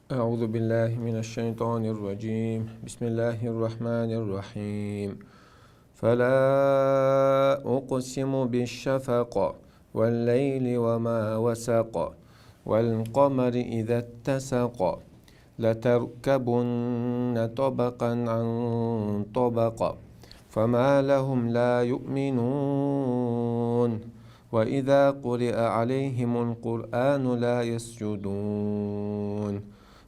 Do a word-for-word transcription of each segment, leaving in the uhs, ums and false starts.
أعوذ بالله من الشيطان الرجيم. بسم الله الرحمن الرحيم. فلا أقسم بالشفق، والليل وما وسق، والقمر إذا اتسق، لتركبن طبقا عن طبق، فما لهم لا يؤمنون، وإذا قرئ عليهم القرآن لا يسجدون،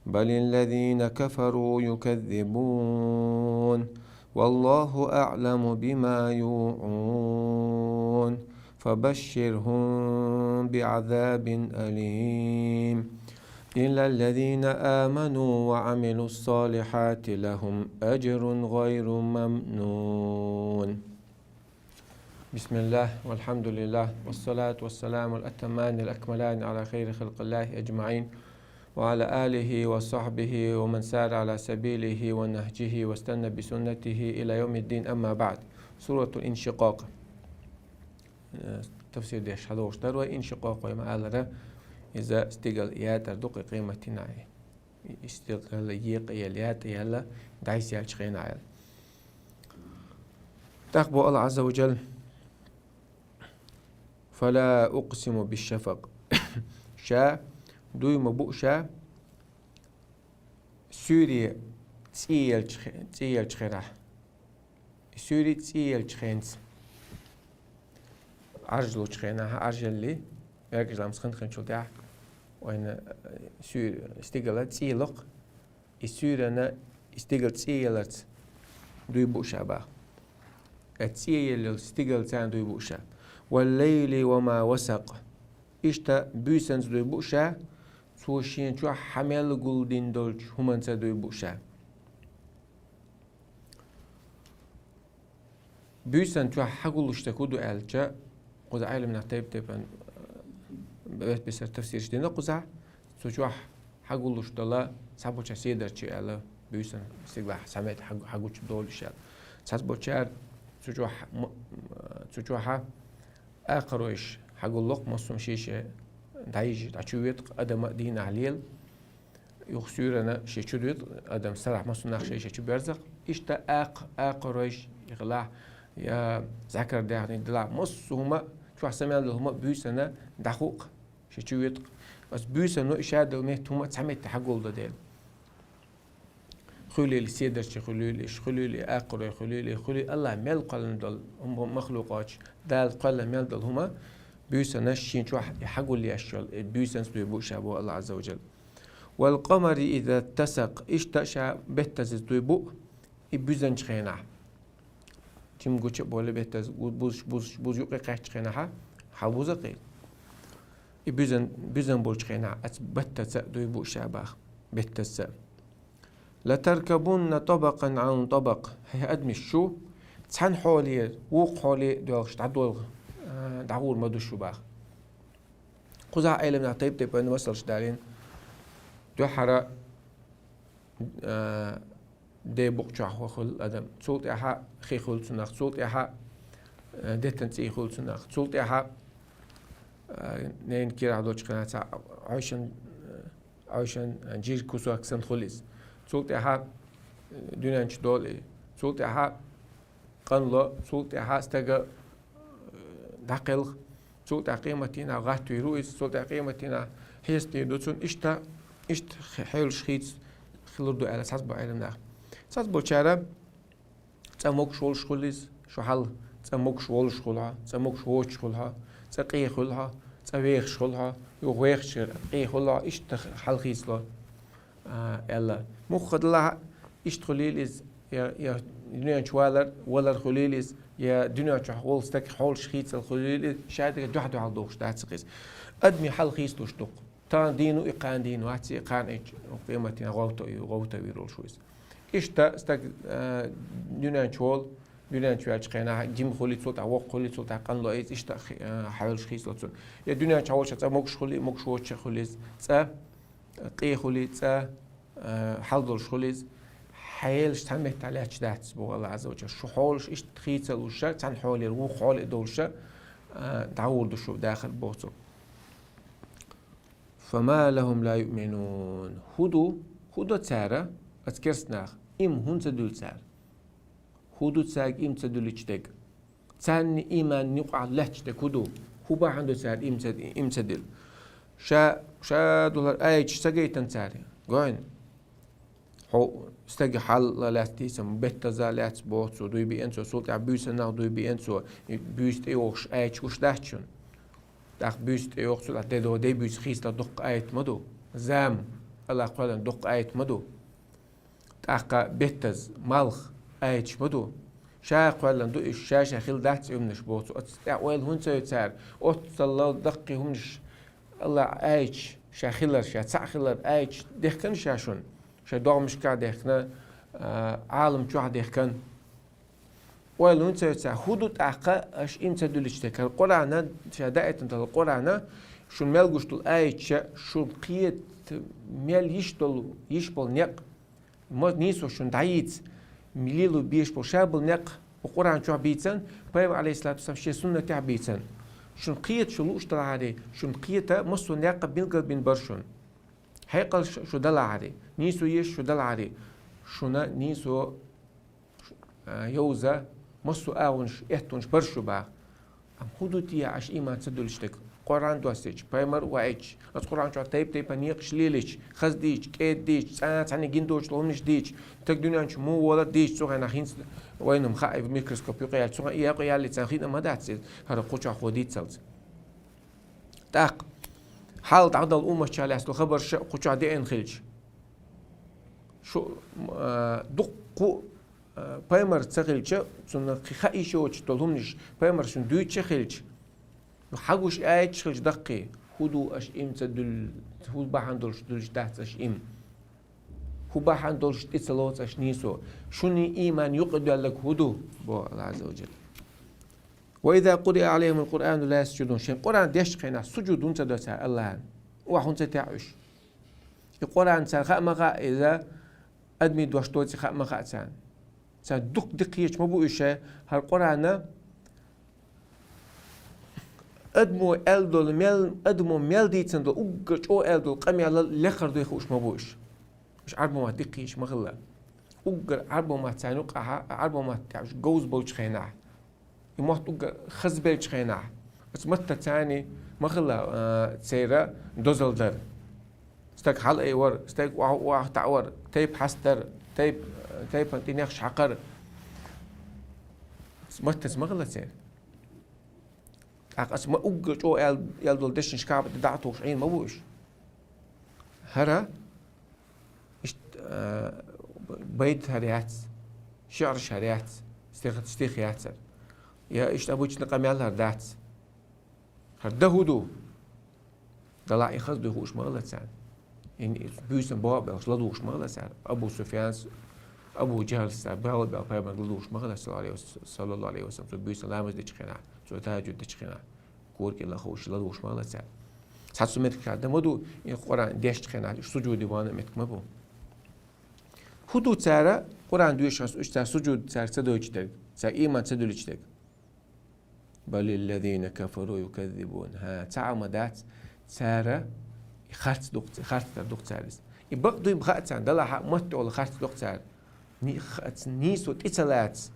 بل الذين كفروا يكذبون، والله أعلم بما يوعون، فبشرهم بعذاب أليم، إلا الذين آمنوا وعملوا الصالحات لهم أجر غير ممنون. بسم الله، والحمد لله، والصلاة والسلام الأتمان الأكملان على خير خلق الله أجمعين، وعلى آله وصحبه ومن سار على سبيله ونهجه واستنى بسنته إلى يوم الدين، أما بعد. سورة الانشقاق. Э, тафсир деш хьадогӀуш дар вай, иншикъокъ вай ма алара, иза стигал ятӀар ду кхы къематдийнахьа. Истигал екъа яла, ятӀа яла, дӀайса яьлча хенахь яла. ТӀаккха бо Аллах Азза ва Джалла: «Фала укъсиму бишшафакъ». Ша, дуй ма бу ша, суьйре цӀий елча хе-, цӀий елча хенахь. И суьйре цӀий елча хенца. Ӏаржлучу хенахь, Ӏаржалли, мегаш ламас хин-хинчул тӀаьхьа, вайна, э, суьйр-, стигала цӀий локху, и суьйрана, и стигала цӀий яларца дуй бу ша баха. Э, цӀий елла йолу стигала царна дуй бу ша. «Валлайли ва ма васакъ». Иштта буьйсанца дуй бу ша, цо шен чохь хьан мел гулдина долчу хӀуманца дуй бу ша. Буьйсан чохь хьагуллуш стаг хӀун ду аьлча, кхуза Ӏеламнах тайп-тайпана, э, бес-бесара тафсираш дина кхузахь, цу чохь хьагуллуш дала, цхьаболчара седарчий аьлла, буьйсан стигалахь схьаметта хьаг-, хьагучу долуш аьлла. Цхьаболчара цу чохь м-, цу чохьа акхаройш хьагуллакх, массо а шен-шен дӀайижа дӀачуьйветакх, адама а дийнахь лела. Юха суьйрана шен чу дуьту, адам сарахь массо а нах шай-шай чу берзакх. Иштта акх-, акхаройш, я хилахь, я зӀакар даьхни делахь, массо а хӀума, чохь са мел долу хӀума буьйсана дӀахуукх, шен чу витакх. Аса буьйсано и ша долу метта хӀума цхьа метте хьагулдан дела. Хуьлийла седарчий хуьлийла иш, хуьлийла акхарой хуьлийла, хуьлийла Аллах мел кхоьллина долу хӀума, махлукъаташ, Дала кхоьллина мел долу хӀума, буьйсанаш шен чохь и хьагулъеш йолу, и буьйсанца дуй бу ша боху Аллах Азза ва Джалла. «Вал къамари иза тасакъ», иштта ша беттаза дуй бу, и буьзанчу хенахь. Жим гуча а болу беттаза, бу-, бузуш, бузуш, бузуш юкъе кхаьччу хенахьа, хьалбуза кхин. И буьзан, буьзан болчу хенахь, аца беттаза дуй бу ша баха, беттаза. «Латаркабунна табакъан ан табакъ». ХӀей, адамаш, шу цхьана хьоле, вукху хьоле доьлхуш дӀадолу, а, дӀагӀур ма ду шу баха. Кхузахь Ӏеламнах тайп-тайпана масалш далийна. Дуьххьара, а, ден букъа чохь хуьлу адам. Цул тӀаьхьа хи хуьлу цунах. Цул тӀаьхьа, а, деттан цӀий хуьлу цунах. Цул тӀаьхьа, а, ненан кирахь долчу хенахь цхьа Ӏойшан, а, Ӏойшан, а, жир кусок санна хуьлу иза. Цул тӀаьхьа, а, дуьнен чу долу и. Цул тӀаьхьа къанло, цул тӀаьхьа стага, э, дӀакхелха, цул тӀаьхьа къематдийнахь гӀаттавийр ву иза, цул тӀаьхьа къематдийнахь хьестийр ду цунна. Иштта, иштта хе-, хьелаш хийца хилур ду аьлла цхьацца бу Ӏеламнах. Цхьацца болчара цкъа могуш волуш хуьлу иза, шу хьал, цкъа могуш волуш хуьлу хьо, цкъа могуш воцуш хуьлу хьо, цкъа къе хуьлу хьо, цкъа вехаш хуьлу хьо, юха вехаш къе хуьлу хьо, иштта хьал хийцало. А, аьлла. Муха делахь а, иштта хуьлийла иза, я, я дуьнен чу валар, валар хуьлийла иза, я дуьнен чохь волу стаг хьолаш хийцал хуьлийла иза, ша дерг дуьхь-дуьхьал дохуш дац иза. Адамийн хьал хийцалуш ду-кх. Тахана дийна ву и, кхана дийна вац и, кхана и, къематдийнахь гӀовта-, гӀовтавийр волуш ву иза. Иштта стаг, а, дуьнен чу волу, дуьнен чу ваьлчу хенахь, жима хуьлий, цул тӀаьхьа воккха хуьлий, цул тӀаьхьа къанло иза, иштта хи-, а, хьалаш хийцало цунна. Я дуьнен чохь волчохь цкъа могуш хуьлий, могуш воцуш хуьлий иза, цкъа къе хуьлий, цкъа, а, хьал долуш хуьлий иза, хьелаш цхьа меттехь лаьтташ дац боху Аллах Азза ва Джалла. Шу хьолаш иштта хийцалуш ша, цхьана хьолера вукху хьоле долуш ша, а, дӀагӀур ду шу дахар боху цо. فما لهم لا يؤمنون. ХӀун ду, хӀун ду цара, оцу керстанаха, им хӀунда ца дуьллу цара? ХӀун ду цаьрга им ца дуьллуш дерг? Царна иман юкъахь лаьтташ дерг хӀун ду? ХӀун бахьана ду цара им ца, им ца дилла? Ша, ша долу аяташ ца гайтина цара. Гой хьуна, стеган хьал лаьцна дийцина, беттаза лаьцна боху цо, дуй биъна цо, цул тӀаьхьа буьйсанна дуй биъна цо, и буьйса тӀейогӀуш аяташ гуш дац шуна? ТӀаккха буьйса тӀейогӀу, цул тӀаьхьа де до, де буьйса хийцалуш дуккха аят ма ду. Зама, Аллах кхоьллина, дуккха аят ма ду. ТӀаккха беттаза, малх аяташ ма ду. Ша кхоьллина ду уьш, ша-ша хилла дац и хӀуманаш боху цо. Оцу тӀехь ойла хӀунда ца йо цара? Оццул даккхий хӀуманаш, Аллах аяташ, ша хилар, ша цхьаъ хилар аяташ дехкина ша шуна. Шайн догӀмашкахь дехкина, а, Ӏалам чохь дехкина. Ойла хӀунда ца йо цара, хӀун ду тӀаккха аша им ца дуьллуш дерг? ХӀара Къуръана, ша даийтина долу Къуръана, шуна мел гуш долу аяташ, шуна кхета мел йиш долу, йиш болу некъ, ма-, нийсо шуна дӀайийца, лело безаш болу ша болу некъ, бу Къуръан чохь бийцина, Пайхамар, алейхиссалату вассалам, шен суннатехь бийцина. Шуна кхета шу лууш далахьарий, шуна кхета массо а некъ билгал бина бара шуна. Хьекъал шу, шу далахьарий, нийсо еш шу далахьарий, шуна нийсо, а, йовза массо а агӀонаш, эттонаш бара шу баха. Амма хӀун ду те аша иман ца дуьллуш дерг? Къуръан доссийча, пайхамар ваийтича, аса Къуръан чохь тайп-тайпана некъаш лелийча, хаза дийча, кӀеда дийча, цкъа а цхьаьна гина доцуш долу хӀуманаш дийча, стаг дуьнен чу муха волар дийча, цу хенахь хӀинца вайна-м хаьа, микроскоп юкъа яьлча, цу хенахь и якъа яьллий царна хиъна ма дац иза, хӀара кху чохь хӀун дийцалц. ТӀаккха хьал дӀадала умматчахь лаьцна хабарш а кху чохь деана хилча, шу, а, дуккха а, пайхамар ца хилча, цунна кхин хаийша йоцуш долу хӀуманаш пайхамар шуна дуьйцуш а хилча, ну, хьан гуш аяташ хилча даккхий, хӀун ду аша им ца дуьллу, хӀун бахьана долуш дуьллуш дац аша им? ХӀун бахьана долуш тӀе ца лоцу аша нийсо? Шуна иман юкъа доьлларг хӀун ду? Боху Аллах Азза ва Джалла. وإذا قرئ عليهم القرآن لا يسجدون. Шен Къуръан дешчу хенахь суджуд хӀунда ца до цара Аллахьан? Охьа хӀунда ца техьа уьш? И Къуръан цара хаа ма хаьа, иза адамийн дош доций хаа ма хаьа царна. Царна дукха дика хеташ ма бу уьш, хӀара Къуръана адамо аьлла долу мел, адамо мел дийцина долу, уггар чӀогӀа аьлла долу къамел лехар дуй хууш ма бу уьш. Уьш Ӏарбо мотт дика хеташ ма хилла. Уггар Ӏарбо мотт царна юкъахь, Ӏарбо мотт тӀехь уьш говза болчу хенахь. И мотт уггар хазбелчу хенахь, оцу маттаца царна ма хилла, а, церан дозалла дар. Стаг хьалаайвар, стаг охьа-, охьатаӀавар, тайпа хьастар, тайп-, тайпана тӀе нехаш хьакхар. Оцу маттаца ма хилла церан. ТӀаккха аса ма уггар чӀогӀа аьл-, аьлла долу дешнаш кхаба тӀе дӀа а тухуш Ӏийна ма бу уьш. ХӀара Иштта, а, байт хӀара яц, шиӀраш хӀара яц, стих, стих яц хӀара. Я иштта обычный къамел хӀара дац. ХӀара дан хӀун ду? Далахь и хаза дуй хууш ма хилла царна. И буьйсан боху белхаш ладугӀуш ма хилла цара. Абу Суфьянс, Абу Джахьлс цара бала бел пайхамарга ладугӀуш ма хилла, саллаллаху алейхи ва саллам, цо буьйсан ламаз дечу хенахь, цо тахажжуд дечу хенахь. Коркила хууш ладугӀуш ма хилла цара. Цхьа цу меттигашкахь дан ма ду, и Къуръан дешчу хенахь уьш суджуде вахна меттиг ма бу. ХӀун ду цара, Къуръан доьшуш хенахь уьш цара суджуд цара ца дойтуш дерг, цара иман ца дуьллуш дерг? بل الذين كفروا يكذبون. ХӀа, цхьа а ма дац, цара и харц ду-, харц дар ду цара иза. И бакъ дуй хаьа царна, далахь а мотт олу харц ду цара. Ни-, ха-, нийсо тӀе ца лаца,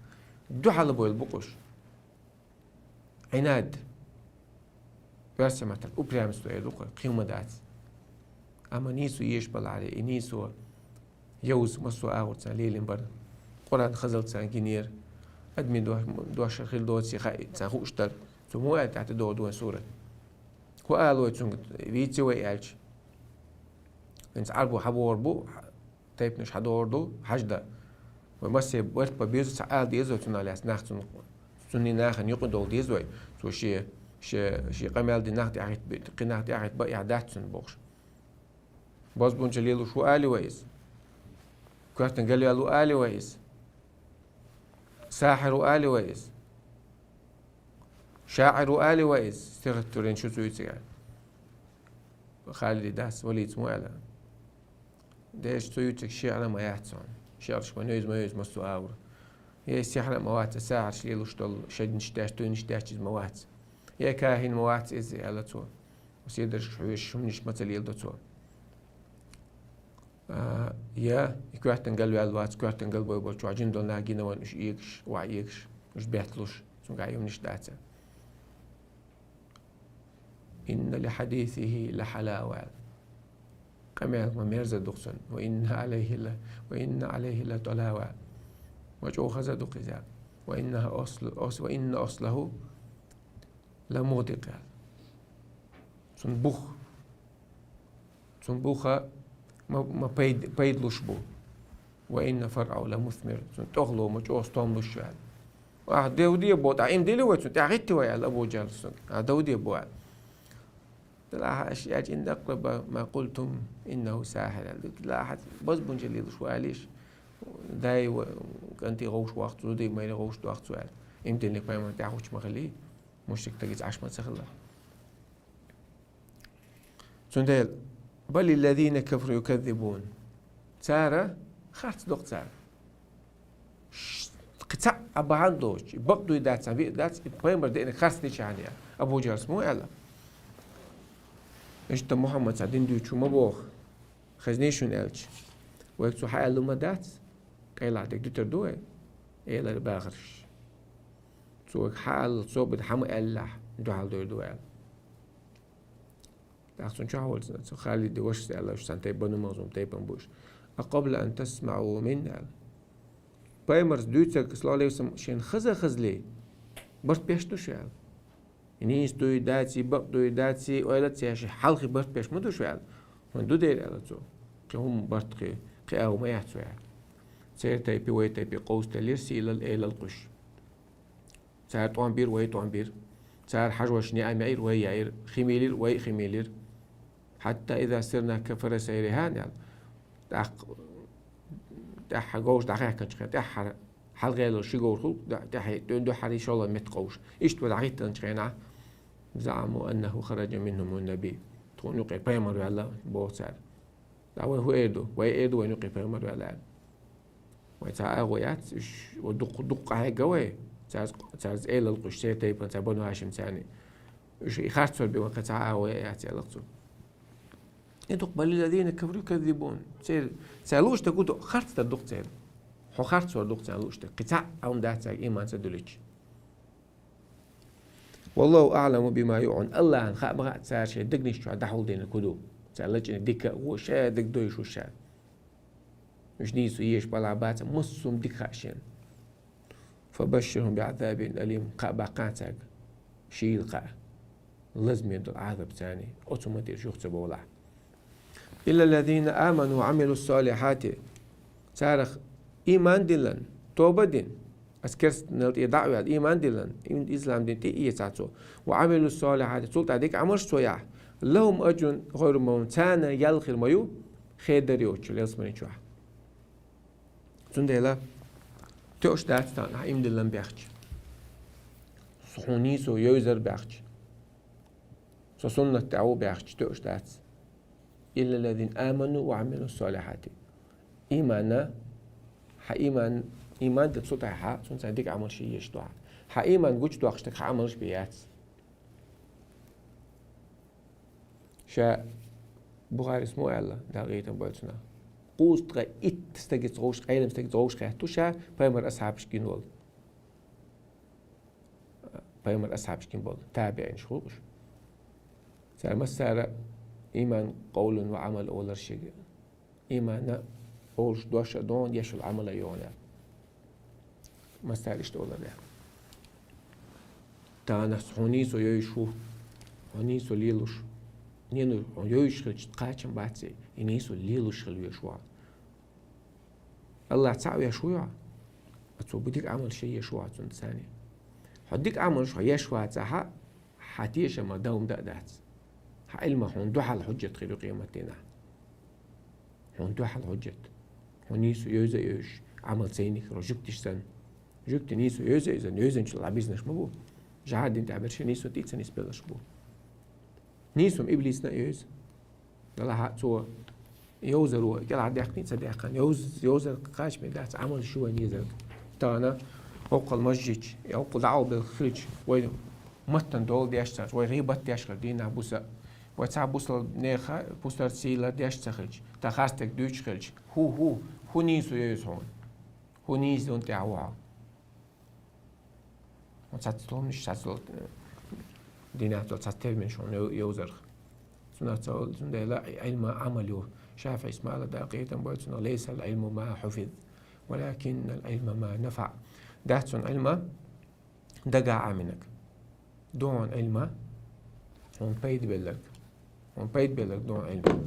дуьхьал бойла бу уьш. Ӏинад. Оьрсийн маттахь упрямство эр ду-кх, кхин хӀума дац. Амма нийсо еш балахьара, и нийсо йовза массо а агӀор царна лелийна бара. Къуръан хазалла царна гинера. Адамийн до-, дош хир доций хаьа, царна хууш дара. Цо муха аьлла тӀаьхьа тӀедогӀу ду вайн сурат? ХӀун ала вай цуьнга, вийци вай аьлча? ХӀинца Ӏарбо хьабогӀур бу, тайпанаш хьадогӀур ду, хьажа дан. Вай массо а барт бан беза, цхьа ала деза вай цунах лаьцна нах, цунна, цунний нахана юкъа довла деза вай. Цо шен, шен, шен къамел дина нах тӀехьахӀитта, кхин нах тӀехьахӀитта бан эхь дац цунна бохуш. Бозбунчалла лелош ву али вай иза. Коьртана галваьлла ву али вай иза. Сахьир ву али вай иза. ШаӀир ву али вай иза, стихотворени шу ца юьйцург. Халиди дас Валица ма аьлла. Деш ца юьйцург шиӀра ма яц хьуна. ШиӀраш ма йовза, ма йовза массо а агӀор. Я сихьра ма вац, сахьарш лелош долу, шаднаш деш, туйнаш деш иза ма вац. Я кахин ма вац иза, аьлла цо. Седарш хьоьжуш, хӀуманаш ма ца леладо цо. А, я, и коьртана галваьлла вац, коьртана галбой болчохь жиндолна гина ван уьш эгаш, охьа эгаш, уьш бетталуш, цуьнгахь хӀуманаш дац. «Инна ли хьадисихи ла хьалава», аьлла. Къамел ма мерза ду-кх цуьнан. «Ва инна алайхи ла, ва инна алайхи ла талава». Ма чӀогӀа хаза ду-кх иза. «Ва инна асл-, ас-, ва инна аслаху ла мугӀдикъ», аьлла. Цуьнан бух. Цуьнан буха ма, ма пайд-, пайда луш бу. «Ва инна фаръаху ла мусмир». Цуьнан тӀехула ма чӀогӀа стом луш ю аьлла. Ахь девде бо, тӀаккха иман дилла вай цунна, тӀаьхьа гӀитти вай аьлла Абу ЖахӀала цуьнга. Ахь девде бо аьлла. Делахь аша аьлча, «Инна акъраба ма къултум иннаху сахьир», аьлла. Делахь базбунчалла лелаш валийша. Дай ва кӀанти гӀовш вахцу, зуди майра гӀовш дохцу аьлла. Иман диллинарг пайхамар тӀаьхьа гӀуч ма хилий. Мушрик стаг иза Ӏаш ма ца хилла. Цундела, «Бал лиллазина кафару юказзибун». Цара харц до-кх цара. Ш-, кхин цхьа а бахьана доцуш, бакъ дуй дац, цхьа виъ дац, и пайхамар деанарг харц дича хьан я. Абу ЖахӀала ма аьлла. Иштта Мухьаммад цхьа дин дуьйцуш ма боху. Хезний шуна аьлча. Вайга цо хьан аьлла ма дац, къайлахь дерг дуьтур ду вай, элар бахарш. Цо вайга хьан аьлла, цо бада хьан ма аьллахь, дуьхьал дойр ду аьлла. ТӀаккха цунна чохь волчу цу Халиди вашас аьлла, уьш цхьана тайпа Бану Махзум тайпана бу уьш. «А къабла ан тасмаъу мин», аьлла. Пайхамарс дуьйцург, саллаллаху алейхи ва саллям, шайна хаза хазле, барт беш ду шу аьлла. И нийса дуй даций, бакъ дуй даций, ойла а ца еш, хьалхе барт беш ма ду шу аьлла. ХӀунда ду дера аьлла цо. Кхин хӀума барт кхин, кхин агӀо ма яц цо аьлла. Церан тайпе, вай тайпе къовсаделлера сийлалла, элалла къуьш. Цара тӀом бира, вай тӀом бира. Цара хьажошна яа яира, вай яира. Хи мийлира, вай хи мийлира. «Хьатта иза сирна ка фарасай рихан», аьлла. ТӀаккха, тӀаьххьара говш дӀахаьхкинчу хенахь, тӀаьххьара хьалгӀелалла ши говр хуьлу, тӀаьхье дуьххьара шолгӀа метта къовш. Иштта вай дӀахӀиттинчу хенахь, «заъаму аннаху хараджа минхумун набий». Тхуна юкъера пайхамар ваьлла, боху цара. ТӀаккха вай хӀун эр ду? Вай эр ду, вайна юкъе пайхамар ваьлла аьлла. Вай цхьа агӀо яц, уьш, вай дукха, дукха къахьегна вай, цаьрца, цаьрца элалла къуьш, церан тайпана, цхьа Бану Хашим царна. Уьш и харцвар бен вай кхин цхьа агӀо яц аьлла цо. И дукха «бал лиллазина кафару юказзибун». Церан, цара лууш дерг хӀун ду, харц дар ду-кх церан. Хьо харцвар ду-кх царна лууш дерг. Кхин цхьа а хӀума дац цаьрга иман ца дуьллича. «Валлаху аъламу бима юъун». Аллахьна хаа ма хаьа цара шайн дегнаш чохь дӀахьулдинарг хӀун ду. Цара лачкъинарг дика а, вон а, шайн дерг дойуш ву ша. Уьш нийсо езаш балхахь бацахь, массо а хӀума дика хаьа шена. «Фабашширхум биъазабин алим». Кхаъ баккхахьа цаьрга. Шийла кхаъ. Лазаме долу Ӏазап царна. Оцу хӀуманна тӀера юха ца бовлахь. «Илла ллазина аману ва Ӏамилу ссалихьати». Царах иман диллина, тоба дина, аса керстанал тӀе дӀа а ваьлла, иман диллина, ин-, ислам дин тӀе а эцахь цо. «Ва Ӏамилу ссалихьати», цул тӀаьхьа дика Ӏамалш цо яхь. «Лахум аджрун гӀайру мамнун». Царна ял хир ма ю, хедар йоцучу ялсаманечохь. Цундела тоьуш дац тахана, ахь иман диллина баьхча. Хьуна нийсо йовзар баьхча. Со суннат тӀехь ву баьхча, тоьуш дац. «Илла ллазина аману ва Ӏамилу ссалихьати». Имана, хьан иман, иман дан цу тӀехь хьан, цунца дика Ӏамалш езаш ду хьан. Хьан иман гучудоккхуш дерг хьан Ӏамалш бен яц. Ша Бухарис мо аьлла, Дала гӀийтам бойла цунах. Кхузткъа итт стагаца гӀовш, къайлам стагаца гӀовш хаьтту ша пайхамар асхьабашкин волу. Пайхамар асхьабашкин болу, табиӀинаш хуьлу уьш. Цара массара: «Иман къовлун ва Ӏамал», олар шига. Имана олуш дош а догӀун, еш йолу Ӏамал а йогӀун аьлла. Массара иштта олар аьлла. Тахана хьуна нийсо йовзуш ву, хьуна нийсо лелош. Ненуй, хьуна йовзуш хилча кхачам бац и, и нийсо лелош хила везаш ву. Аллахь цхьаъ веш вуй хьо? Цо бу дика Ӏамалш еш ву хьо цунна царний. Хьо дика Ӏамалш хьо еш вацахьа, хьан тешамах дан хӀума дан а дац. Хьан Ӏилма хьуна дуьхьал хьуьжжат хир ю къематдийнахь. Хьуна дуьхьал хьуьжжат. Хьо нийсо йовза а йовзуш, Ӏамал ца йинарг хир ву жуьгташ санна. Жуьгти нийсо йовза а йовзан, йовзанчул дӀабирзинарш ма бу. ЖӀаьрдина тӀехь берш нийсо тӀе а ца нисбелларш бу. Нийсо-м иблисна а йовза. Делахь а цо йовзаро кӀелхьардаьккхина а ца даьккхина, йовз-, йовзар кхачаме дац, Ӏамалш ю вайн езарг. Тахана хӀокхул масжидчу, я хӀокхул дӀакъовла белхан хилча, вай маттана дола деш цаьрца, вай гӀийбат деш хир дийнахь буса, Вай цхьа бусалба неха пустар сийла деш ца хилча, тха харцдерг дуьйцуш хилча, хӀу, хӀу, хӀу нийсо йойза хьуна? ХӀу нийсонна тӀехь ву хьо? Хьуна цхьацца томниш, цхьацца, э, динахь цо цхьацца терминаш хьуна йо-, йовзарх. Цунах цо, цундела Ӏилма Ӏамал ю. ШафиӀис ма ала дакъа кхетам бой цунах: «Лайсал Ӏилму ма хьуфиз, валакиннал Ӏилма ма нафаӀ». Дац хьуна Ӏилма дагахь Ӏаминарг. Ду хьуна Ӏилма хьуна пайда белларг. Хьуна пайда белларг ду хьуна Ӏилма.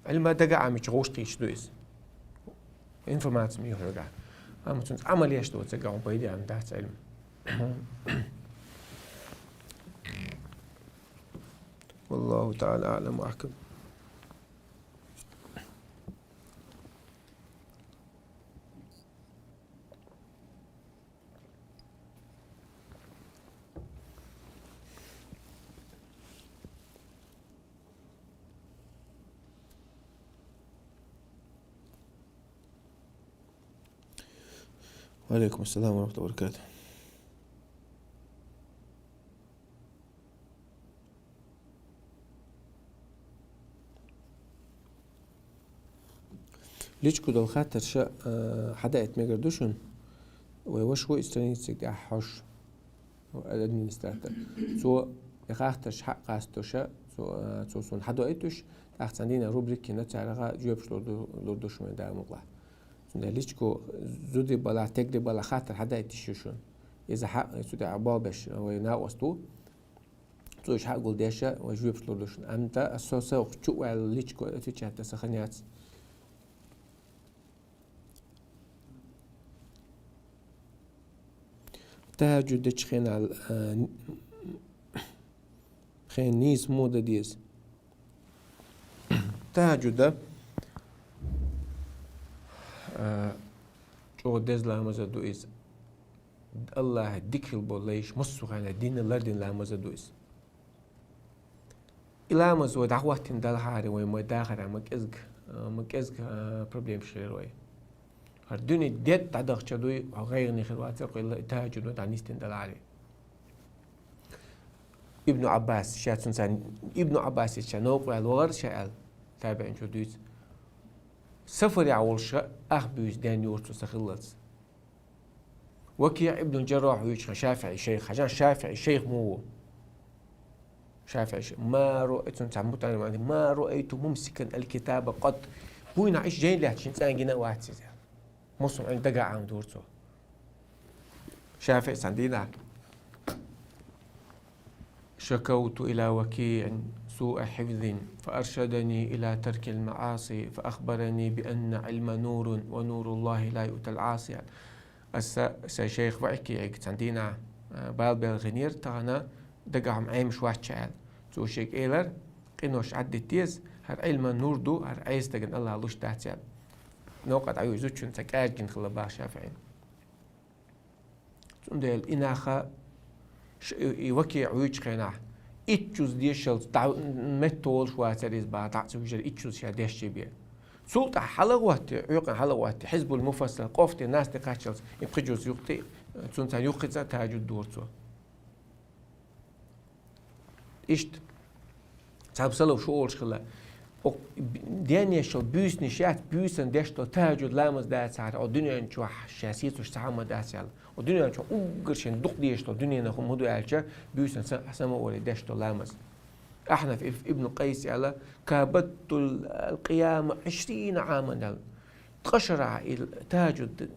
Ӏилма дагахь Ӏамича гӀуш кхийча ду иза. Информаци ма ю хьоьгахь. Амма цунца Ӏамал еш доцург хьуна пайда Ӏамин дац Ӏилма. والله تعالى أعلم وأحكم. وعليكم السلام ورحمة الله وبركاته. Личку долу хаттар ша, а, хьадаийта мегар ду шуна? Вай ваша ву и страницега тӀехь хьош, администратор. Цо и хаттарш хьакъ къасто ша, цо, а, цо суна хьадоуьйтуш, тӀаккха цхьана дийнахь рубрика йина, цаьрга жоьпаш лур ду, лур ду шу вайн Дала мукъалахь. Цундела личку зуди балахь, тегри балахь хаттар хьадаийта йиш ю шуна. Иза хьакъ, цу тӀехь болх беш вай накъост ву. Цо уьш хьа а гулдеша, вай жоьпаш лур ду шуна. Амма тӀа со, со чу а ваьлла личку отвечать дан сан хан яц. ТахӀаджуд дечу хенахь, а, хен нийса муха дан деза? ТахӀаджуда, а, чӀогӀа деза ламаз а ду иза. АллахӀе дика хила болу лайш массо а хенахь дина лардина ламаз а ду иза. И ламаз вай дӀахӀоттийна далахьара, вай ма дахара, ма кӀезиг, а, ма кӀезиг, а, проблемаш хилира вай. ХӀара дуьне дед дӀадахча дуй, хьо гӀайгӀане хир вацара, кхуьйла и тахӀаджуд вай дӀанисдина далахьара. Ибну Ӏаббас, ша цунца, Ибну Ӏаббасица ша новкъа ваьлла вахара ша аьлла, табиӀинчо дуьйцу. Сафарехь волуш ах буьйса ден юра цо сан хиллалц. ВакиӀ ибн Джаррахь вуьйцу хьан ШафиӀи шайх, хьажа ШафиӀи шайх муха ву? ШафиӀи шайх. Ма ро-, цунна цхьа мутаӀаллим аьлла: «Ма раайту мумсикан аль-китаба къат». Вуйна Ӏиш жайна лаьтташ цӀенна гина а вац иза. Муслим Ӏин дага Ӏамадора цо. ШафиӀи цхьана дийнахь: «شكوت إلى وكيع سوء حفظي فأرشدني إلى ترك المعاصي فأخبرني بأن العلم نور ونور الله لا يؤتى العاصي». Аса сайн шайх ВакиӀига цхьана дийнахь, а, бала белхийнера, тахана дагахь хӀума Ӏемаш вац ша аьлла. Цо шега элира: «Къинош Ӏаддита деза, хӀара Ӏилма нур ду, хӀара Ӏеса дагана АллахӀа луш дац», аьлла. Новкъа дӀавуьйзучунна цхьа кӀажгина хилла бах ШафиӀина. Цундела и наха ш-, и, и ВакиӀ вуьйчу хенахь, итт жуз дешалц дӀа-, метта волуш вацара иза бах, дӀа а ца вуьжира итт жуз ша дешчий бен. Цул тӀаьхьа хьалагӀоттий, Ӏуьйкъана хьалагӀоттий, Хьизбул Муфассал, къофте насте кхаччалц, и пхи жуз юккъе, цунна цхьа юххица а тахӀаджуд дора цо. Иштта, цхьаб салаф шу олуш хилла. Оцу б-, денешал буьйсанаш яц, буьйсанна деш долу тахӀаджуд ламаз дацахьара, оцу дуьнен чохь ша сецалуш цхьа а хӀума дац аьлла. Оцу дуьнен чохь уггар шен дукха дезаш долу дуьненан хӀума ду аьлча, буьйсанна сан, сан ма олий деш долу ламаз. Ахьнаф иб-, ибн Къайс аьлла: «Кабаттул къияма Ӏишрина Ӏаман», аьлла. Ткъа шарахь и тахӀаджуд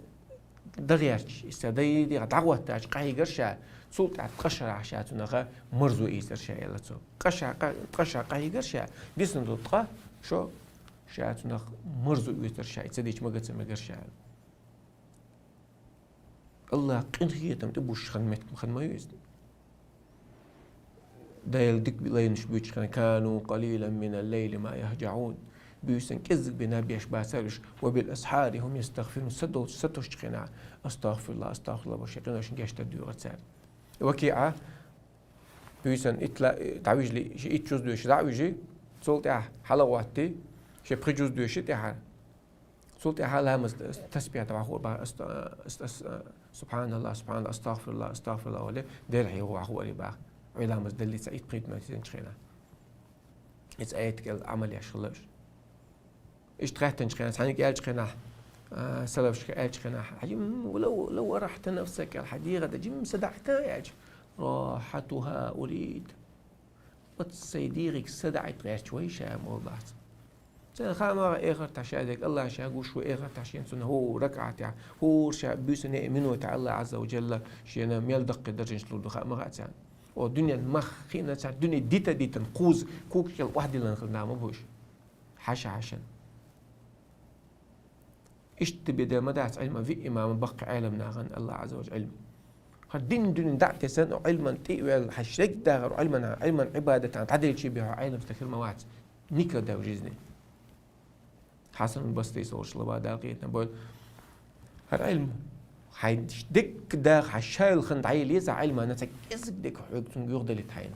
дан гӀерташ, и сан дайдех дӀагӀоттача къахьийгара ша, цул тӀаьхьа ткъа шарахь ша цунах марзо ийцира ша, аьлла цо. Ткъа ша къа-, ткъа ша къахьийгара ша, дисна долу ткъа шо ша цунах марзо оьцура ша, и ца дича мага ца мегара ша. АллахӀ къинхетам тӀе бусуш хан мет-, хан ма ю иза. Дела дика лайнаш буьйцу хенахь: «Кану къалилан минал лайли ма яхӀжаӀун». Буьйсанна кӀеззиг бен наб еш бацара уьш, «ва бил асхьари хӀум ястагъфирун», са долчу сатосучу хенахь: «АстагъфируллахӀ, астагъфируллахӀ», бохуш, шайн къиношна гечдар доьгӀура цара. ВакиӀа буьйсанна итла-, дӀавижале, ши итт жуз доьшуш дӀа а вижи, цул тӀаьхьа хьалагӀоттий, ши пхи жуз доьши тӀаьхьара. Цул тӀаьхьа ламаз тасбихь дӀахо бах, аста-, аста-, аста-, «СубхьаналлахӀ, субхьаналлахӀ, астагъфируллахӀ, астагъфируллахӀ», олий, делахь йогӀу вахо ари бах. Ӏуьйра ламаз деллица итт пхийтта меттан чу хенахь. Иза аят кӀел Ӏамал еш хилла уж. Иштта хаьттанчу хенахь, цхьаьнга аьллачу хенахь, а, салафашка аьллачу хенахь: «Хьажим, лав, лав арахьта нафсака», аьлла, хьан дегӀа дан жимма са даӀита аьлча: «Рахьатуха урид». Оцу сайн дегӀиг са даӀийта гӀерташ вай ша, ма валлахь. Царна хаамагӀа эхартахь ша дерг, Аллах ша гуш ву эхартахь шен цунна хӀора ракаӀатехь, хӀора ша буьйсанна а минотехь Аллах Азза ва Джалла шена мел даккхий даржанаш лур ду хаамагӀа царна. О, дуьнен мах хиъна цара дуьне дита-дитан кхуза когаш кӀел охьадиллина хилла нах ма бу уьш. Хьаша-хьашан. Иштта беда ма дац Ӏилма, виъ имам баккхий Ӏелам нахана Аллах Азза ва Джалла Ӏилма. ХӀара дин дуьнен дӀа а тесна, о Ӏилман тӀе а ваьлла, хьан шерг дахар Ӏилмана, Ӏилман Ӏибадатана дӀаделчий бехьа Ӏелам стаг хир ма вац. Никогда в жизни. Хьасан Басрис олуш лаба Дала къинхетам бойла. ХӀара Ӏилма. Хьайн дегга даха, хьан шайла хан дӀайилла еза Ӏилмана, цхьа кӀезиг дерг хьоьга цунга юхадалийта хьайна.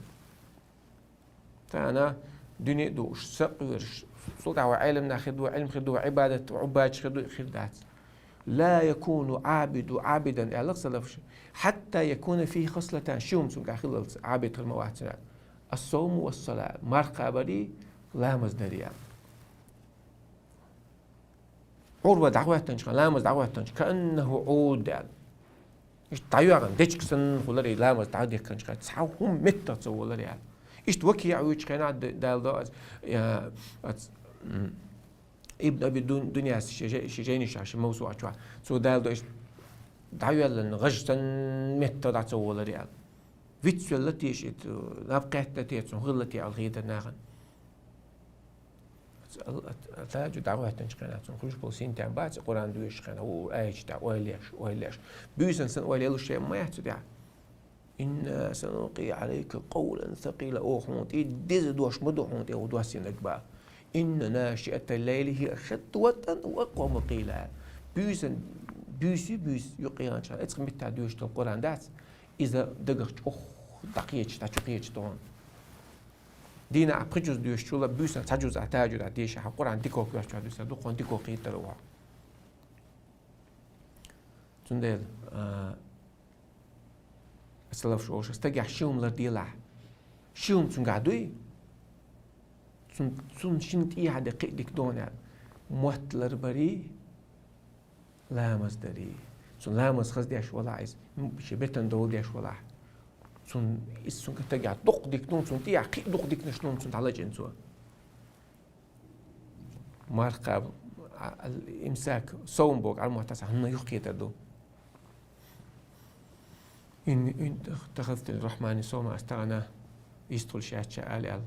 Тхьана дуьне а дууш, са а кхоьруш, цул тӀаьхьа вай Ӏелам нах хир ду, Ӏилма хир ду, Ӏибадат, Ӏуббадаш хир ду, хир дац. «لا يكون العابد عابدا», аьлла салафаша, «حتى يكون فيه خصلتان», ши хӀума цуьнгахь хиллалц Ӏабид хир ма вац цуьнан: «الصوم والصلاة», марха кхабарий, ламаз дарий, аьлла. Ӏурва дӀахӀоьттинчу хенахь, ламаз дӀахӀоьттинчу, «كأنه عود», аьлла. Иштта дӀайоьгӀна дечиг санна хилар и ламаз дӀадехкинчу хенахь, цхьа хӀума меттах ца волар, аьлла. Иштта ваке а вуьйчу хенахь д-, Дала до аз, я, аз, м, Ибн Аби Дун-, Дуньяс ши жай-, ши жайнаш, ши мавсуӀа чохь. Цо Дала до иштта дӀайоьллина гӀаж санна меттах дӀа ца волар, аьлла. Вицвелла те шиъ, наб кхетта те, цунна хилла те аьлла хетар нахана. Ат-, ат-, ат-, тахӀажжуд дӀахӀоьттинчу хенахь цунна хуьлуш болу синтем бац, Къуръан доьшучу хенахь, у, аяташ тӀехь ойла еш, ойла еш. Буьйсан санна ойла елуш шен ма яц цу тӀехь. «إنا سنلقي عليك قولا ثقيلا». Оха хьуна тӀе деза дош ма ду хьуна тӀе, хӀу доссийнарг бан. «إن ناشئة الليل هي أشد وطئا وأقوم قيلا». Буьйсан, буьйса, буьйса юккъеханчу хенахь, эцкъа меттахь доьшуш долу Къуръан дац, иза дагах чӀогӀа дӀакхечаш, дӀачукхечаш ду хьуна. Дийнахь пхи жуз доьшучул а буьйсанна цхьа жуз а тахӀажжуд а дешахь, хьан Къуръан дика кхоьручохь дуьсур ду, хьуна дика кхетар ву хьо. Цундела, а, салафаш олуш, стагехь ши хӀума лар делахь. Ши хӀума цуьнгахь дуй, цун-, цунна шина тӀехьа де кхин а дика ду хьуна аьлла. Мотт ларбарий, ламаз дарий. Цунна ламаз хаза деш валахь иза, м-, шен бетан довла деш валахь. Цунна, иза цуьнга стагехь дукха дика ду хьуна, цунна тӀехьа кхин а дукха диканаш ду хьуна цунна дӀалачкъийна цо. Марха кхаба, а, ал-имсак, сом бохург Ӏаламатаса хӀунна юхакхетар ду. «إني اتخذت للرحمن صوما», ас тахана йистхуьлуш яц ша ала аьлла.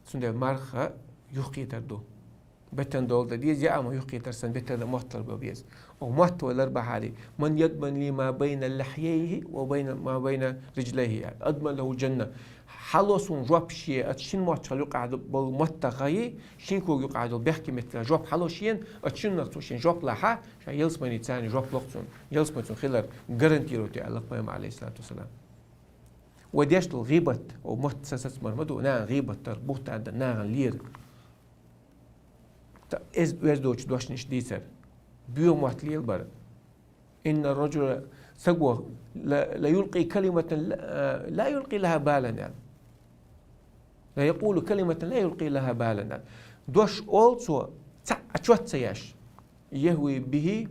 Цундела марха юхакхетар ду. Бетан довла дан деза, я а ма юхакхетар санна, бетан дан мотт ларбан беза. Оха мотт вай ларбахьарий: «من يضمن لي ما بين لحييه وبين ما بين رجليه», аьлла. «أضمن له الجنة». Хьало суна жоп шен, оцу шина маттахь юкъахь болу маттах а, шина кога юкъахь долу бехке меттигах жоп хьало шена, оцу шиннах цо шен жоп лахь, ша ялсамани царна жоп ло-кх цунна, ялсамани цунна хилар гарантировать йо аьлла-кх пайхамара, алейхиссалату вассалам. Вай деш долу гӀийбат, о, мотт са сацамар ма ду, нахана гӀийбат дар, буьхтан дар, нахана лер. Та-, эз-, оьзда доцу дошнаш дийцар. Боьха мотт лелабар. «إن الرجل», саго, «لا، ليلقي كلمة لا، لا يلقي لها بالا», аьлла. «ليقول كلمة لا يلقي لها بالا», аьлла. Дош олу цо, цхьа а чот ца еш. «يهوي به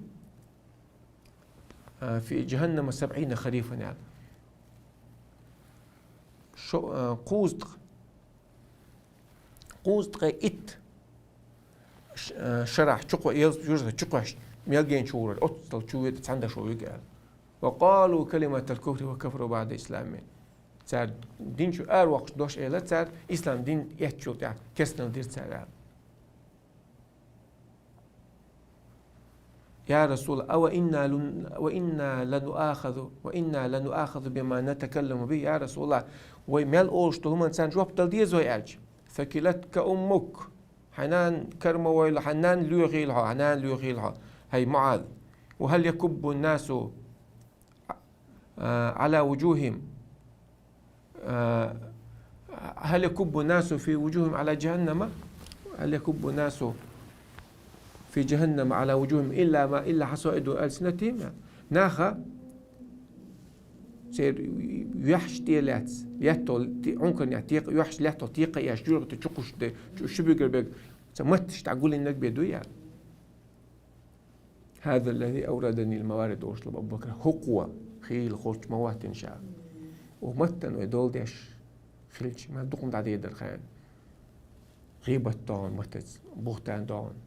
في جهنم سبعين خريفا», аьлла. Шо-, а, кхузткъа, кхузткъе итт ш-, а, шарахь чукхо-, ялс-, южа чукхоьссича, мел генчу гӀурара, оццал чу вуьту цхьана дашо вуьгу аьлла. «وقالوا كلمة الكفر وكفروا بعد إسلامهم». Цара дин чу аравоккхуш дош элира цара, ислам дин эцначул тӀаьхьа керстанал дира цара аьлла. «يا رسول الله، أو إنا لن-، وإنا لنؤاخذ، وإنا لنؤاخذ بما نتكلم به». «Я Расулаллах, вай мел олуш долу хӀуманна царна жоп дала деза вай?» аьлча, «ثكلتك أمك». Хьайн нана кара ма войла, хьайн нана лоьхийла хьо, хьайн нана лоьхийла хьо, хӀай МуӀаз. «وهل يكب الناس على وجوههم، هل يكب الناس في وجوههم على جهنم، هل يكب الناس في جهنم على وجوههم إلا ما، إلا حصائد ألسنتهم». Наха церан Йоьхьаш тӀе лаьцна, лаьтто, ти-, Ӏункарнехь текха, йоьхьаш лаьтто текха еш, жуьргӀа тӀе чукхуш де, чу-, ши буьгар бег, цхьа матташ дӀагуллинарг бе ду ял. «هذا الذي أوردني الموارد», — олуш лаба Абу-Бакра. «ХӀокхо хийла хурч ма ваттина ша. Оха маттана вай дола деш хилча, ма дукха дӀадедар хьайна. ГӀийбат догӀун маттаца, бухтан догӀун.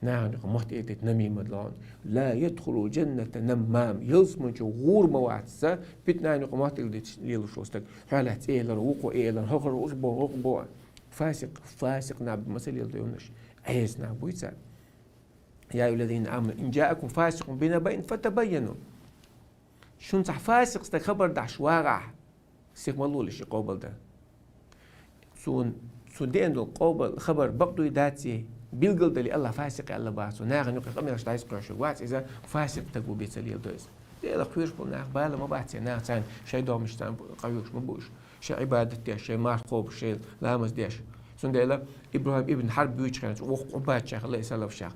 Нахана юкъа мотт эдийта намимат логӀун. لا يدخل الجنة نمام. Ялсмани чу гӀур ма вац са, питанна юкъа мотт эдийта лелаш волу стаг. Хьоьлаьцна элар, вукхо элар, хӀокхар вукхо бо, вукхо бо». Фасикъ, фасикъ наб масал ел дойнаш. Ӏеса наб буй цара. «يا أيها الذين آمنوا إن جاءكم فاسق بنبإ فتبينوا». Шуна цхьа фасикъ стаг хабар дахьаш вагӀахь, сиха ма лолаш и къобал дан. Цун, цу деана долу къобал, хабар бакъ дуй дац, билгал дали Аллах фасикъ аьлла бац. Нахана юкъа къамелаш дӀайса кхоьшург вац, иза фасикъ стаг ву бен ца леладо иза. Делах кхоьруш болу нах бала ма бац, нах царна шайн домаш царна къахьоьгуш ма бу уьш. Шайн Ӏибадат деш, шайн марха кхобуш, шайн ламаз деш. Цундела ИбрахӀим ибн Хьарб буьйцу хенахь, вокху Ӏубадчех, Аллах салам шех.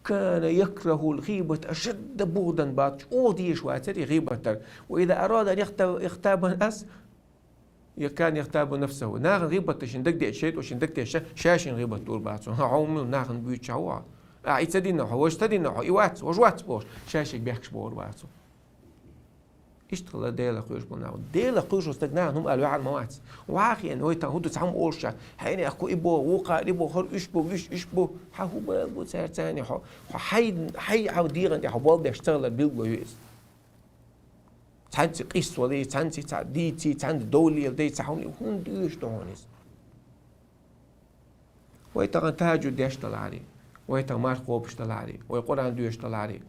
«كان يكره الغيبة أشد بغضا», бац, чӀогӀа дезаш вацара и гӀийбат дар. «وإذا أراد أن يغتاب، يغتاب الناس، كان يغتاب نفسه». Нахана гӀийбат дан шен дагадеъча, шайтӀо шен дагадеъча, ша шен гӀийбат дора бац. ХӀан, хьо мила нахана буьйцуш ву хьо? А, и ца дина хьо, важа ца дина хьо, и вац, важа вац бохуш, ша шега бехкаш бохур бац. Иштта хила Делах кхоьруш болу нах. Делах кхоьруш стаг нахана хӀума ала ваьхьар ма вац. Вахана вай тхан хӀун ду цхьа хӀума олуш ша. Хьайна аьлла, и боху, вукхара и боху, хӀара уьш бу, вуьш уьш бу. Хьан хӀун бала бу цара царна хьо? Хьо хьай, хьай хьан дегӀан тӀе хьо болх беш ца хилар билгало ю иза. Цхьаьнци къийса валий, цхьаьнци цхьа дийций, цхьаьнца довлийла дай, цхьа хӀума хӀунда дуьйцуш ду хьуна иза? Вай тахана тахӀажжуд деш далахьарий, вай тахана марха кхобуш далахьарий, вай Къуръан доьшуш далахьарий,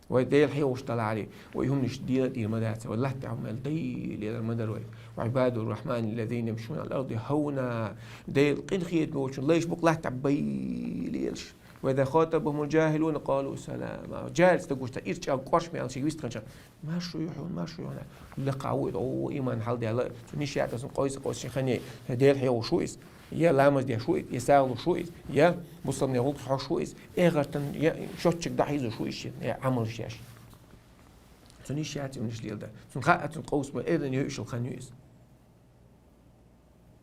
вай Дела хьехош далахьарий, вай хӀуманаш дела а дийр ма дац, вай латта тӀехь хӀума мел дайла лелар ма дара вай. «وعباد الرحمن الذين يمشون على الأرض هونا». Дела къинхетаме волчун лайш бу-кх латта тӀехь байла лелаш. «وإذا خاطبهم الجاهلون قالوا سلاما». ЖаьхӀил стаг гуш ца ирчӀаг кӀоршаме аьлла шега вистханча. Маршо ю хьуна, маршо ю хьуна. Лекха ву иза, о, иман хьалдаьлла, цу ниш яа тасун къойса-къойса шен хан е, я Дела хьехош ву иза, я ламаз деш ву иза, я сагӀа луш ву иза, я бусалбанийн гӀуллакх хьош ву иза, эхартан я шоччиг дӀахьийзош ву иза шен, я Ӏамалш еш. Цу ниш яц имниш лела дан. Цунна хаьа цунна къовса ма эрна йойуш йолу хан ю иза.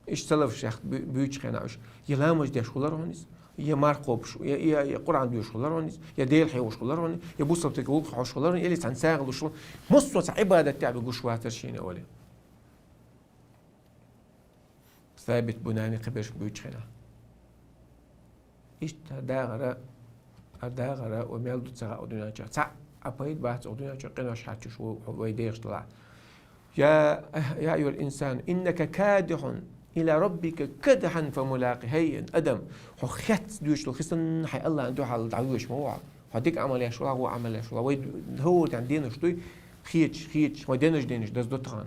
Иштта салафаш яхта буьйцучу хенахь уьш, я ламаз деш хилар хьуна иза, я марха кхобуш, я, я, я Къуръан доьшуш хилар хьуна иза, я Дела хьехош хилар хьуна, я бусалба стеган гӀуллакх хьош хилар хьуна, или цхьана сагӀа луш хилар. Массо а цхьа Ӏибадат тӀехь бен гуш вацара шена олий. Сабит Бунани кхиберш буьйцучу хенахь. Иштта хӀара дахара, хӀара дахара вай мел ду ца хаьа дуьнен чохь. Цхьаъ а пайда бац оха дуьнен чохь къинош хьаьрчуш ву вай дехаш далахь. «يا، يا أيها الإنسان إنك كادح إلى ربك كدحا فملاقيه». ХӀей, адам, хьо хецна доьшуш долу хи санна хьайн Аллахьан дуьхьал дӀавоьдуш ма ву хьо. Хьо дика Ӏамал еш ву хьо, вон Ӏамал еш ву хьо. Вай хӀора тӀехь денаш дуй, хеташ, хеташ, вай денаш, денаш даза ду тахана.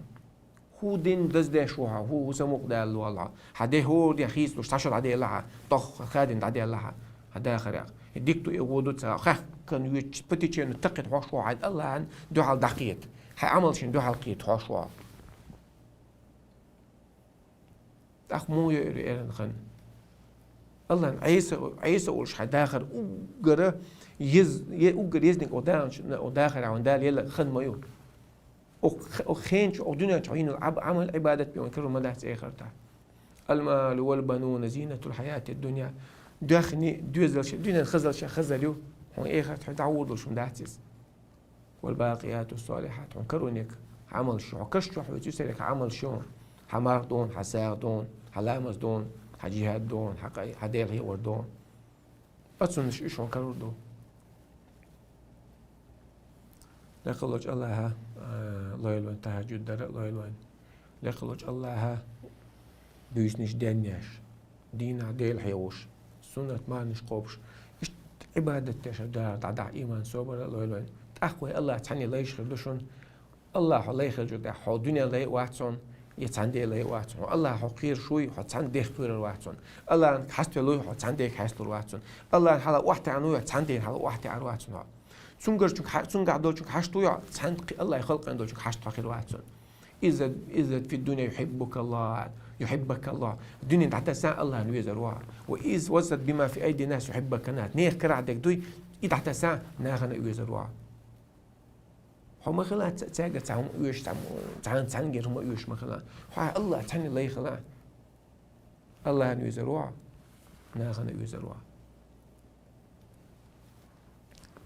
ХӀун дин даздеш ву хьо, хӀун, хӀун самукъадалла волу хьо? Хьан де хӀора ден хийцалуш цхьа шо дӀаделла хьан, тӀох хадина дӀаделла хьан, хьан дахарехь. И дика ду, и вон ду ца хаьхкан вуьтуш, по течению такхийта хьош ву хьан, Аллахьан дуьхьал дӀакхета. Хьайн Ӏамалшна дуьхьал кхета хьош ву хьо. ТӀаккха муха йойур ю эрна хан? Аллахьан Ӏеса, Ӏеса олуш хьайн дахар уггара ез-, е-, уггар езниг оха даханчу, оха дахарехь ван Дала елла хан ма ю. Оха, оха хенчу, оха дуьнен чохь йина Ӏаб-, Ӏамал, Ӏибадат бен карор ма дац эхартахь. «المال والبنون زينة الحياة الدنيا». Доьхни, доьзалш, дуьнен хазалш хазар ю, хьуна эхарт хьуна дӀагӀур долуш хӀума дац иза. «والباقيات الصالحات», хьуна карорниг Ӏамалш ю, хьо каш чохь вуьйцу, церан Ӏамалш ю хьуна. Хьан марха ду хьуна, хьан сагӀа ду хьуна, хьан ламаз ду хьуна, хьан жихӀад ду хьуна, хьан къай-, хьан Дела хьехор ду хьуна. Оцунаш уьш хьуна карор ду. Лекха волчу Аллахьа, а, лойла вайн тахьажжуд дара, лойла вайн. Лекха волчу Аллахьа буьйсанаш денъеш, дийнахь Дела хьехош, суннат марханаш кхобуш, иштта Ӏибадат деш дара дӀадахьа иман собар а лойла вайн. ТӀаккха вай Аллахь цхьаьна лайш хир ду шуна. Аллахь хьо лай хилчу тӀехь, хьо дуьнен лай а вац хьуна, я цхьана де лай а вац хьуна. Аллахь хьо кхоьруш вуй, хьо цхьана дех кхоьрур вац хьуна. Аллахьан хьаставелла вуй, хьо цхьана дега хьаьсталур вац хьуна. Аллахьан хьала охьатаьӀна вуй, хьо цхьана дена хьала охьатаьӀар вац хьуна. Цуьнгарчуьнга хьа-, цуьнгахь долчуьнга хьашт вуй хьо, цхьана кхи-, Аллахьан халкъана долчуьнга хьашт хьо хир вац хьуна. «اذهب، اذهب في الدنيا يحبك الله، يحبك الله». Дуьнен дӀатасахь, Аллахьна везар ву хьо. «وإذ، واذهب بما في أيدي الناس يحبك الناس». Нехан карахь дерг дуй, и дӀатасахь, нахана а везар ву хьо. Хьо ма хила ца-, цаьрга цхьа хӀума оьшу, цхьа хӀума, цхьан, цхьаьнгара хӀума оьшу ма хила. Хьо Аллахь цхьанне лай хила. Аллахьана оьзар ву хьо, нахана оьзар ву хьо.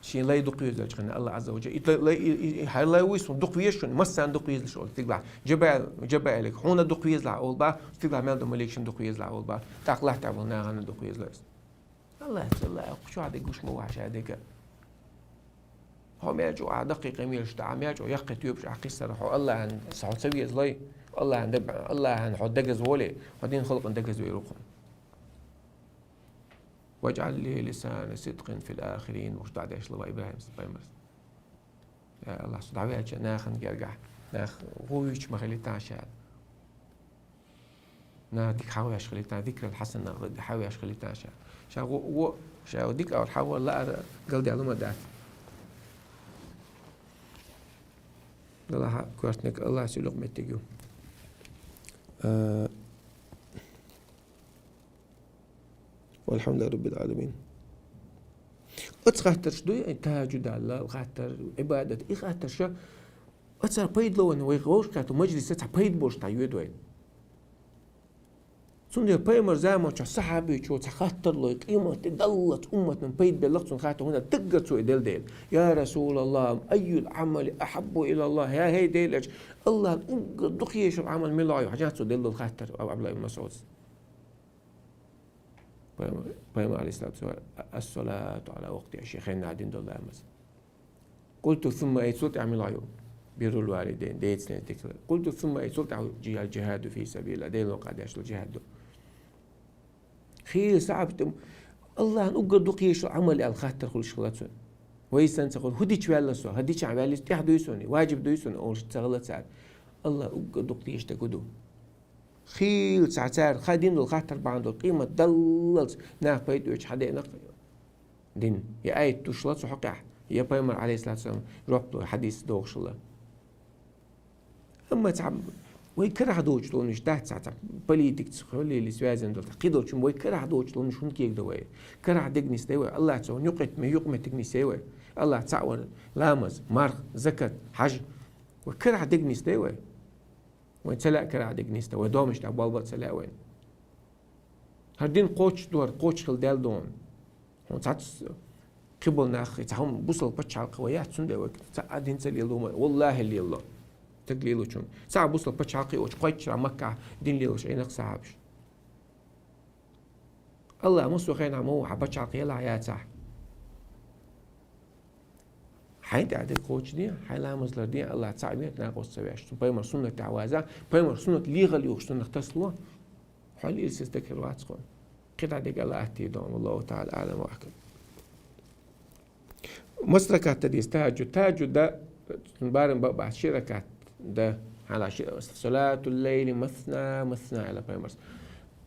Шен лай дукха везача хана Аллахь Ӏазза ва Джалла. И лай, и, и, и, хьай лай вуй суна дукха веза шуна, массарна дукха везалаш олу стигалахь. Джабраил, Джабраилга, хьуна дукха везалахь олу бах, стигалахь мел долу маликашна дукха везалахь олу бах. ТӀаккха лахь тӀехь болу нахана дукха везалахь иза. Аллахь, Аллахь, кху чохь дерг гуш ма ву хьан ша дерг. Хьо мел чӀогӀа даккхийкъе мелаш ду, Ӏа мел чӀогӀа яккхий тоьпаш Ӏа кхиссара, хьо Аллахьан, хьо ца везалой, Аллахьан даг-, Аллахьан хьо дагаза волий, хьо дин халкъана дагаза вер ву хьуна. «Ваджъал ли лисана сидкъин фил ахирин», вуш дӀа деш лава ИбрахӀим пайхамарс. Я Аллахь, со дӀаваьлча нахана гергахь, нах гӀо вуьйцуш ма хилийтахьа ша. Нах дика хьахавеш хилийтахьа, дикрал хьасана хьахавеш хилийтахьа ша. Ша гӀо, гӀо, ша дика ор хьахавар лаара галдаьлла ма дац. Далахьа коьртаниг Аллахь сийлахь меттиг ю. А, Валхьамдулиллахи Раббил Ӏаламин. Оцу хаттарш дуй, ай, тахӀажжуд аьлла, хаттар, Ӏибадат, и хаттарша, оцара пайда ло вайна, вай вовшахкхетта мажлиса цхьа пайда болуш дӀайоьду вайна. Цундела пайхамар заманчохь сахьабичо цхьа хаттар лой, къематде даллалц умматна пайда беллакх цунна хаттар, хӀунда даггара цо и делла дела. Я Расулаллах, айюл Ӏамали ахьаббу илаллах, я хӀей Делан элча, Аллахьна уггар дукха езаш йолу Ӏамал мила ю, хьажахьа цо делла долу хаттар, Абдулла ибн Масъудс. Пайхамар, пайхамар, алейхиссалату вассалам, ас-салату ала вакътиха, шен хенахь дина долу ламаз. Къулту сумма ай, цул тӀаьхьа мила ю? Биррул валидайн, децан дика. Къулту сумма ай, цул тӀаьхьа джи-, аль-джихаду фи сабилилла, Делан къа деш долу джихад ду. Хийла сахьаб тӀе Аллахьна уггар дукха езаш йолу Ӏамал аьлла хаттар хуьлуш хилла цунна. Вай санна ца хуьлу, хӀун дича ваьлла со, хӀан дичахь ваьлла, тӀехь дуй суна, важиб дуй суна, олуш ца хилла цара. Аллахь уггар дукха дезаш дерг хӀун ду? Хийла цхьа цара хадийна долу хаттар бахьана долу къемат даллалц нах пайда оьцуш хьадеанакх дин. Я аят душла цу хьокъехь, я пайхамар, алейхиссалату вассалам, жоп ло хьадис дохушла. Амма цхьа вай карахь доцуш долуш дац цхьа, цхьа политикаца, хьолели связан долу, кхидолчун вай карахь доцуш долуш хӀунда кегадо вай? Карахь дегнис дай вай? Аллахь цо юкъетме, юкъаметтиг нисъяй вай? Аллахь цхьаъ вара: ламаз, марха, закат, хьаж. Вай карахь дегнис дай вай? Вайн ца лаьа карахь дегнис дай, вай домаш тӀехь болбал ца лаьа вайн. ХӀара дин кхочуш ду, хӀара кхочуш хила даьлла ду хьуна. Хьуна цхьацца кхиболу нах, цхьа хӀума бусалба пачхьалкх вай яц, цундела вай цхьа а дин ца лело ма, валлахӀи, лело. Стаг лелочун. Цхьа а бусалба пачхьалкх оцу кхойтта шарахь Маккахь дин лелош Ӏийнакх сахьабаш. Аллахь массо а хенахь ма ву, хьан пачхьалкх елахь яцахь. Хьайн тӀехь дерг кхочушде, хьайн ламаз ларде, Аллахь цхьаъ вен, накъост ца веш. Цу пайхамар суннат тӀехь ваза, пайхамар суннат лехал йохуш цунах тасало. Хьол ирсис дакар вац кхо. КхидӀа дерг Аллахь атте дон, валлаху таӀала аълам ва ахкам. Маса ракат дан деза тахӀажжуд? ТахӀажжуд дан, цуьнан барам бан а бац, ши ракат дан. Хьала ши, салатул лайли масна, масна, аьлла пайхамарс.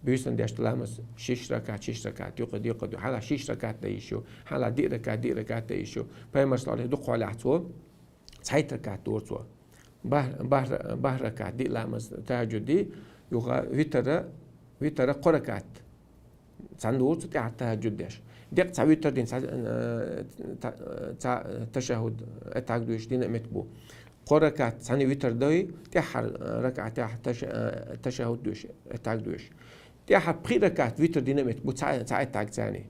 Буьйсанна деш ламаз шиш ракат, шиш ракат, юкъа, юкъа ду. Хьала шиш ракат дан йиш ю, хьала диъ ракат, диъ ракат дан йиш ю. Пайхамарс лахь дукха хьолехь цо цхьайтта ракат дора цо. Бах-, бах-, бах ракат диъ ламаз тахӀажжуд ди, юха витара, витара кхо ракат. Цхьаьна дора цу тӀаьхьа тахӀажжуд деш. Деккъа цхьа витар дина, цхьа, э, та-, цхьа ташаххуд, э, тӀехь доьшуш дина а меттиг бу. Кхо ракат цхьаьна витар дой, тӀаьххьара ракатехь таша-, э, ташаххуд доьшуш, э, тӀехь доьшуш. ТӀаьххьара пхи ракат витар дина а меттиг бу, цхьа, цхьа тӀехь царний.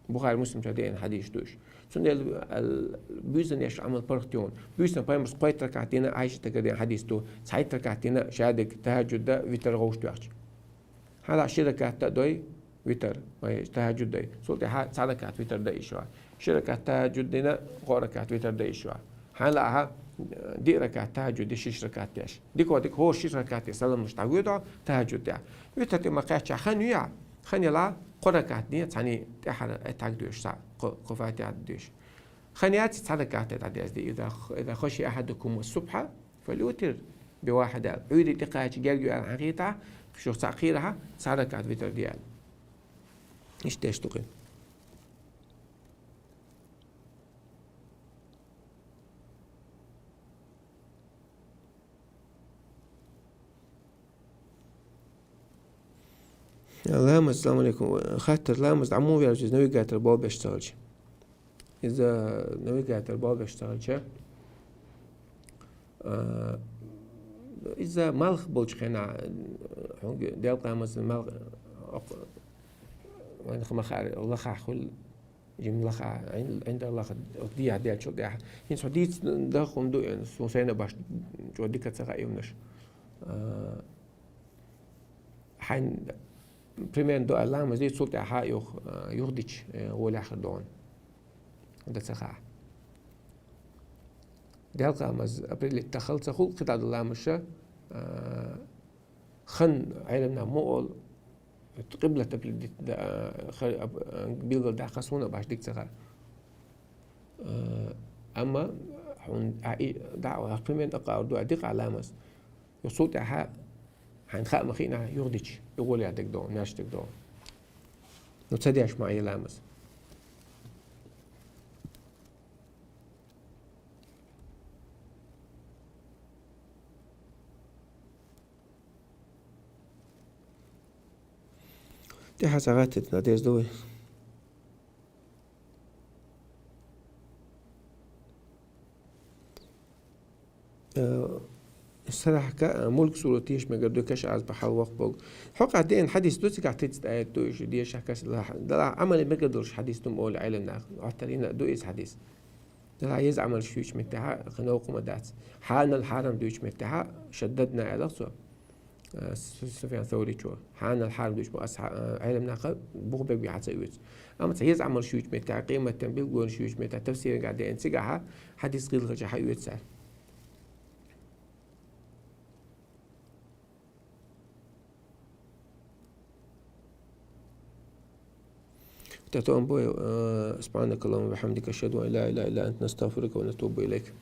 Бухари, Муслим чохь деана хьадисаш ду уьш. Цундела ал-, буьйсанна еш Ӏамал паргӀат ю хьуна. Буьйсанна пайхамарс кхойтта ракат дина, Ӏайшатагара деана хьадис ду, цхьайтта ракат дина, шадерг тахӀажжуд дан, витар гӀовшта доьхча. Хьала ши ракат дан дой, витар, ой, тахӀажжуд дай. Цул тӀаьхьа цхьа ракат витар дан йиш ю. Ши ракат тахӀажжуд дина, кхо ракат витар дан йиш ю. Хьан лаахьа, диъ ракат тахӀажжуд ди, шиш ракат деш. Дика, дика, хӀора шиш ракат де салам луш дӀавоьду хьо тахӀажжуд тӀехь. Витар тӀе ма кхаьчча, хан ю ахь? Хан елахь, кхо ракат де, цхьаьний тӀаьххьара тӀехь доьшуш, цхьа кхо, кхо фатихьат доьшуш. Хан яц, цхьа ракат де дӀадеш де, иза, иза хашия ахьадукум ас-субхьа, фальютир би вахьида. Ӏуьйре тӀекхача герга ю аьлла хьан хетахь, шух цхьаъ кхийрахь, цхьа ракат витар де аьлла. Иштта деш ду кхин. Ламаз, ассаламу алейкум. Хаттар: ламаз дӀа муха вер веза, навигатор болх беш ца хилча? Иза навигатор болх беш ца хилча, А, иза малх болчу хенахь, хьуна Делан къамелаца малх, окх, вайнах ма-хаъара, лахахь хуьлу, жимма лахахь, Ӏин-, ӀиндагӀ лаха, оцу дехьа деллачул тӀаьхьа. ХӀинца хьо дийца даха хӀума ду, суна сайна баш чӀогӀа дика ца хаьа юмнаш. А, хьайн примерно ду аьлла ламаз дийца, цул тӀаьхьа юха, а, юхадича, э, гӀолехь хир ду хьуна. ХӀунда ца хаьа. Делан къамелаца определить дахал ца хуьлу, кхидӀа ду ламазаш, а, хан Ӏеламнаха ма олу, къиблат определить да, а, ха-, а, билгалдаккха суна а баш дика ца хаьа. А, амма хьуна, а, и, дӀа а, примерно а къа ду, а, дикъа ламаз. Юха цул тӀаьхьа хьайна хаа ма-хиъна, юхадича, и гӀолехь дерг ду хьуна, маьрша дерг ду хьуна. Ну, ца деш ма Ӏе ламаз. ТӀаьхьа сагӀатта деза ду вай. Э, сарахька, э, Мулк сурат деша мегар ду, каш аз бахьал воккха богу. Хьокъехь деана хьадис ду, цигахь тица аят ду, иша деша каш лахь-, далахь Ӏамал мегар долуш хьадис ду ма олу Ӏеламнаха. Оттарина а ду иза хьадис. Далахь еза Ӏамалш юьйцу меттехь а, кхин новкъа ма дац. Хьанал хьарам дуьйцу меттехь а, шаддадна аьлла цо. А, Су-, Суфьян Сауричо. Хьанал хьарам дуьйцу ма аса, а, Ӏеламнаха бух бегбехьа ца оьцу. Амма цхьа еза Ӏамалш юьйцу меттехь а, къематан билгалонаш юьйцу меттехь а, тафсиргахь деана цигахь а, хьадис гӀиллакхачу хьан оьцу цара. ТӀе тоам бой, э, سبحانك اللهم وبحمدك، أشهد أن لا إله إلا أنت، نستغفرك ونتوب إليك.